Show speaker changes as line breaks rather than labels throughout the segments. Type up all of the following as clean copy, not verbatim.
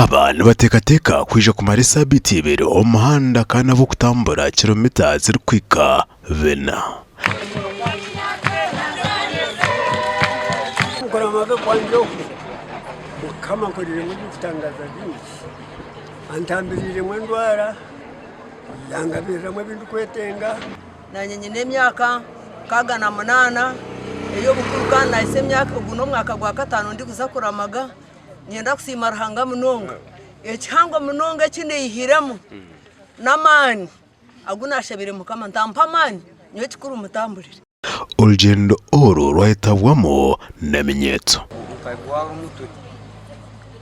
Aba nibateekateeka kwija kumara esaabiiti ibiri omu muhanda kandi n'ab'okutambura kiromita zirikuhika bina.
Okuramaga kwangye oku Mukama ankoreiremu eby'okutangaaza bingi. Antambiriiremu endwara, yangabiriramu ebi ndikwetenga.
Naanye nyine emyaka 68 ey'obukuru kandi nahitsya emyaka ogu n'omwaka gwa kataano ndikuza kuramaga. Niinyenda kusiima Ruhanga munonga. Ekihango munonga eki naihiremu n'amaani agu naashabire Mukama nti ampe amaani nyowe ekikuru mutamburire.
Orugyendo oru rwayetabwamu n'eminyeeto.
Nkarwara omutwe,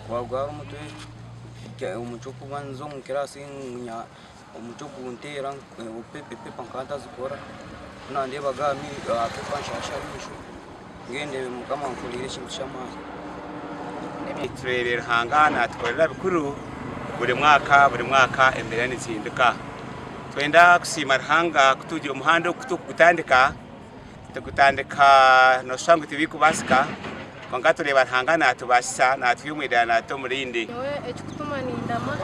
kwarwara omutwe omu ky'okubanza omu kiraasi omutwe gunteera epepa nkaba ntazikora ku nandeebaga aha pepa nshasha amaisho mbwenu ndeebe mukama ankoreire ekintu ky'amaani.
Nitureeba Ruhanga natukorera bikuru buri mwaka buri mwaka embeera nizihinduka. Nitwenda kusiima Ruhanga ku omuhanda ogu turikugutandika, tugutandika nooshusha ngu tibirikubaasika kwonka tureeba Ruhanga naatubaasisa naatwiha omu idaara naatuta omu rindi.
Nyowe ekikutuma nindama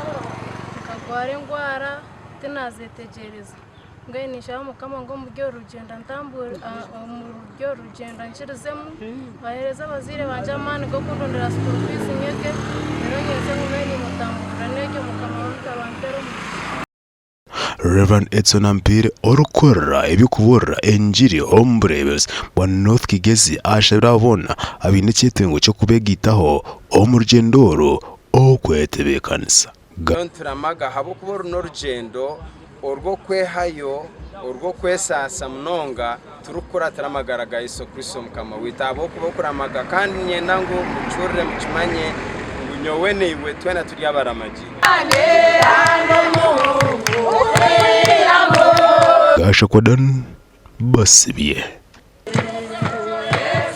nkagwara endwara tinazetegyereza mbwenu ninshaba mukama ngu omuri oru rugyendo omuri oru rugyendo ankirizemu ahereze abazaire bangye amaani g'okundondera school fees nyege reero nyeze ngume nimutamburira n'eryo mukama waitu ampere omugisha.
Rev. Edson Ampiire orikukorera eby'okubuurira engiri omu bureeberezi bwa North Kigezi ashabire abo boona abaine ekyetengo ky'okubegaitaho omu rugyendo oru okwetebeekanisa.
Nituramaga ahabw'okuba oru n'orugyendo orw'okwehayo, orw'okwesaasa munonga turikukuratira amagara ga Yesu Kristo Mukama waitu. Ahabw'okuba okuramaga, kandi niinyenda ngu mukihurire mukimanye ngu nyowe naiwe twena turi abaramagi.
Gashakwa Dan Basibye.